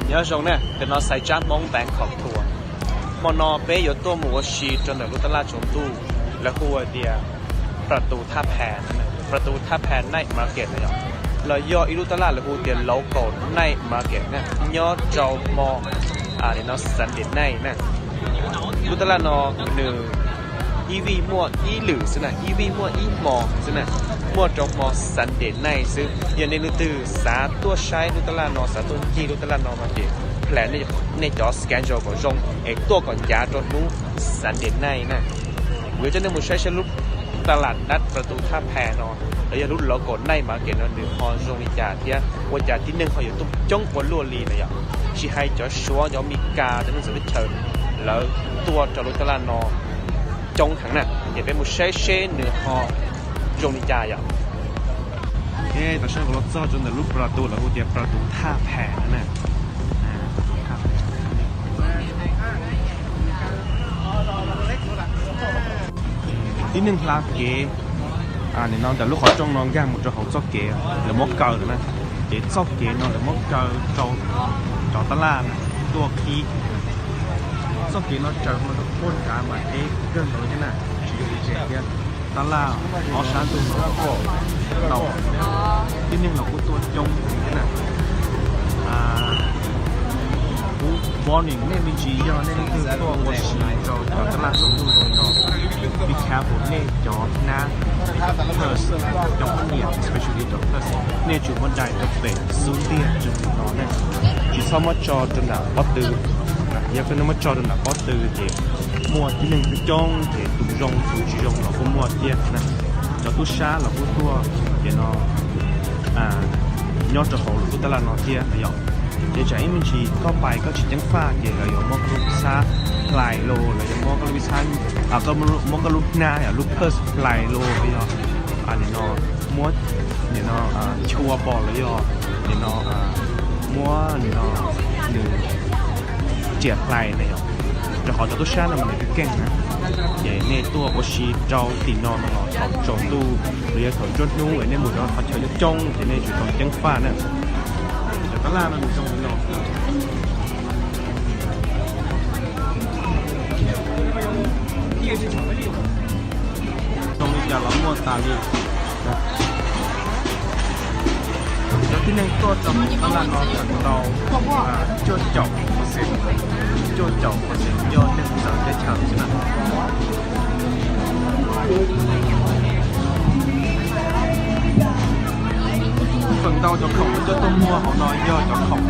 Nyob zoo na, ntawm no Xaiv Tsab Hmoob Bangkok Tour. Hmo no peb yuav tuaj mus ua si rau ntawm lub taj laj tsaus ntuj, lawv hu tias Pra Tu Thaj Pha, Pra Tu Thaj Pha Night Market no yog, los yog ib lub taj laj lawv hu tias local night market na, nyob rau hmo no Sunday night na. Lub taj laj no nws ib vij muaj ib lwm xwb na, ib vij muaj ib hmo xwb na, muaj rau hmo Sunday night xwb. Yog nej leej twg xav tuaj saib lub taj laj no, xav tuaj ncig lub taj laj no no ces plan nej cov schedule kom zoo es tuaj kom ncav rau hnub Sunday night na. Kuv yuav coj nej mus saib saib lub taj laj dab Pra Tu Thaj Pha no, los yog lub local night market no nws ho zoo li cas thiab ua cas tib neeg ho yuav tuaj coob ua luaj li na yom. Tsis hais cov Suav, cov Amelikas, cov neeg txawv teb chaws, lawv tuaj rau lub taj laj no coob heev na. Ces peb mus saib seb nws ho zoo li cas yom. Tam sim no kuv los txog rau ntawm lub Pra Tu, lawv hu tias Pra Tu Thaj Pha no na. Tib neeg hla kev, nim no ntawm lub qhov rooj no nkag mus rau hauv txoj kev lawv muab kaw lawm na. Ces txoj kev no lawv muab kaw rau cov taj laj tuaj qhib. Txoj kev no tsaws hlo rau puag nrad mas deb kawg nkaus li thiab na, tsis yog li tsev thiab. Taj laj ob sab ntug no tau, tib neeg los kuj tuaj coob thiab na. Kuv warning nej me ntsis, yog nej leej twg tuaj ua si rau cov taj laj tsaus ntuj zoo li no, be careful nej cov hnab, purse, cov poj niam especially cov purse, nej tsum muab dai rau pem xub ntiag zoo li no na. Tsis txhob muab tso rau nram pob tw. Yog koj muab tso rau nram pob tw ces muaj tib neeg coob coob ces tus zoo tus tsis zoo los kuj muaj thiab na. Cov tub sab los kuj tuaj ces no nyob rau hauv lub taj laj no thiab no yom. Ces tsam ib me ntsis koj pais koj tsis ceev faj ces lawv yuav muab koj lub xab hlais los lawv yuav muab koj lub xab, muab koj lub hnab, lub purse hlais los los yog nim no muab nim no chua pom los yog nim no muab nim no nws riam hlais na yom. Rau qhov cov tub sab no mas nws twb keej na. Ces nej tuaj ua si rau tim no no los thaum tsaus ntuj los yog thaum nruab hnub es nej mus rau qhov chaw coob coob ces nej tsum tau ceev faj na. Cov taj laj no nws zoo li no. Zoo li cas los muaj tas li. Cov tib neeg tuaj rau hauv taj laj no tseem tau cuaj caum percent, cuaj caum percent yog neeg txawv teb chaws xwb na. Feem ntau cov khoom lawv coj tuaj muag hauv no yog cov khoom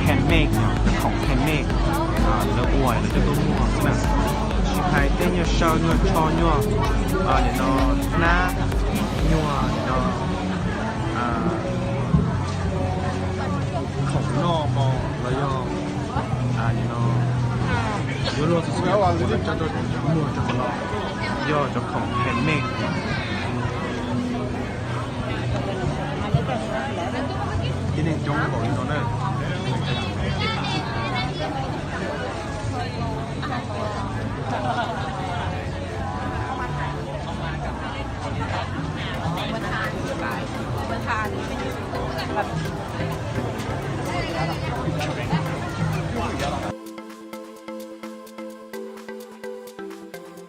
handmade, cov khoom handmade lawv ua lawv coj tuaj muag xwb na. Tsis hais tej nyuag saw nyuag tsho nyuag nim no hnab nyuag nim no khoom noj ho los yog nim no yuav luag xwb xwb lawv coj tuaj muag rau hauv no yog cov khoom handmade. Tib neeg coob npaum li no na.